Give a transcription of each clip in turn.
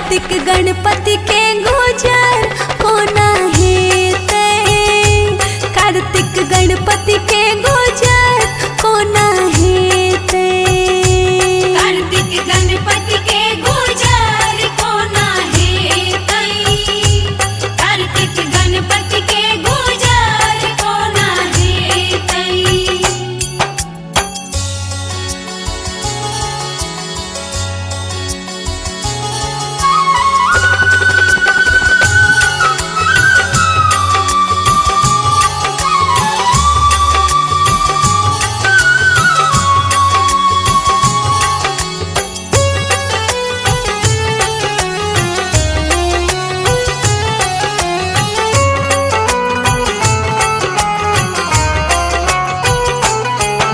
कार्तिक गणपति के गुजर कोना हेतै। कार्तिक गणपति के गुजर कोना हेतै। कार्तिक गणपति के गुजर कोना हेतै। कार्तिक गणपति के गुजर कोना हेतै।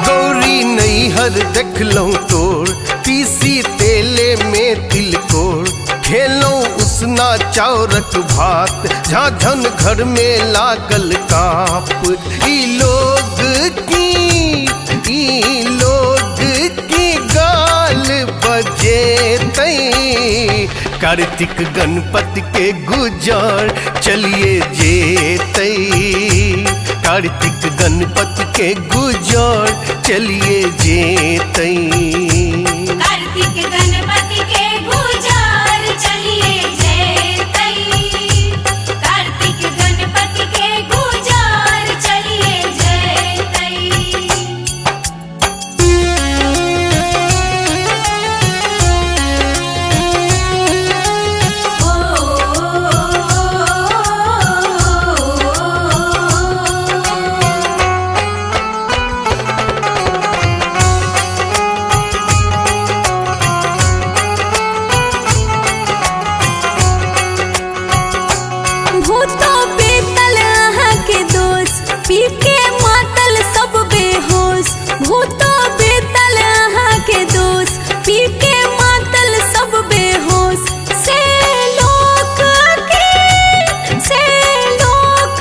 गौरी नैहर देखलहुँ तोर, पीसी तेले में तिलकोर, खेलहुँ उसना चाउरक भात, झाझन घर में लागल काप। ई लोग की, ई लोग की गाल बजेतै। कार्तिक गणपति के गुजर चलिए जेतै। कार्तिक गणपति के गुजर चलिए जेतै। कार्तिक गणपति के गुजर चलिए जेतै। कार्तिक गणपति के गुजर चलिए जेतै। ओ भूतो बेतल अहाँ के दोष, पी के मातल सब बेहोश। भूतो बेतल अहाँ के दोष, पी के मातल सब बेहोश। से लोक के, से लोक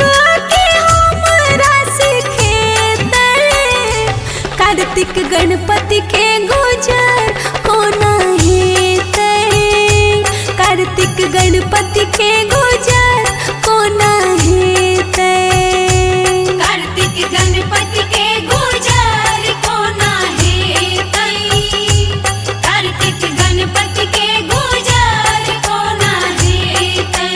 के हमरा सिखेतै। कार्तिक गणपति के गुजर कोना हेतै। कार्तिक गणपति के गुजर कोना हेतै। कार्तिक गणपति के गुजर कोना हेतै। कार्तिक गणपति के गुजर कोना हेतै।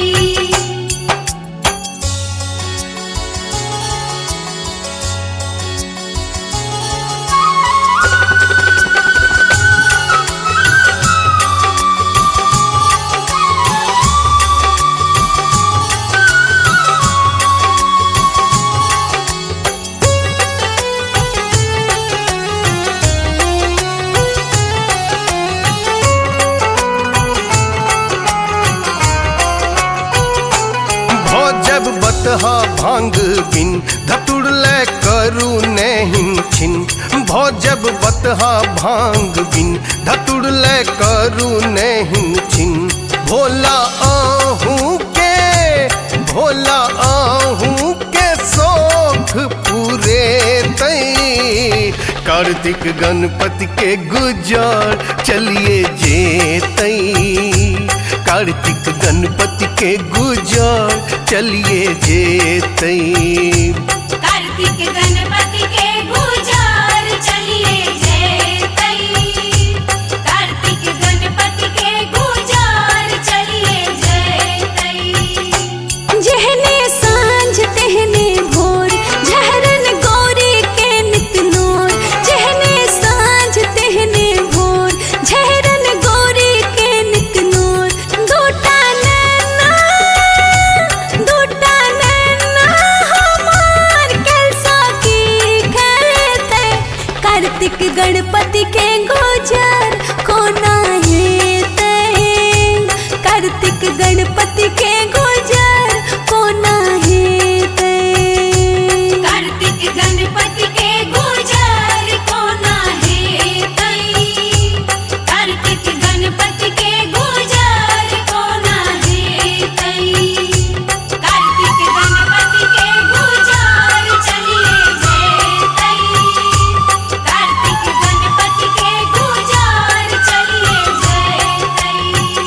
भजब बतहा भांग बिन, धतुर ले करू नहिन छिन। भजब बतहा भांग बिन, धतुर ले करू नहिन छिन। भोला आहूँ के, भोला आहूँ के शोख पूरे तई। कार्तिक गणपति के गुजर चलिए जेतई। कार्तिक गणपति के गुजर चलिए जेतई। कार्तिक गणपति के गुजर चलिए जेतै। कार्तिक गणपति के गुजर चलिए जेतै। जेहने साँझ तेहने भोर, झहरन गौरी के नित नोर। जेहने साँझ तेहने भोर, झहरन गौरी के नित नोर। दूटा नैना, दूटा नैना हमार कैसा की खेतै। कार्तिक गणपति के गुजर कोना हेतै। कार्तिक गणपति के गुजर कोना हेतै। कार्तिक गणपति के गुजर कोना हेतै। कार्तिक गणपति के गुजर कोना हेतै। कार्तिक गणपति के गुजर चलिए जेतै। कार्तिक गणपति के गुजर चलिए जेतै।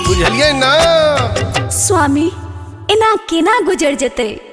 बुझलियै ना। स्वामी, एना केना गुजर जतै?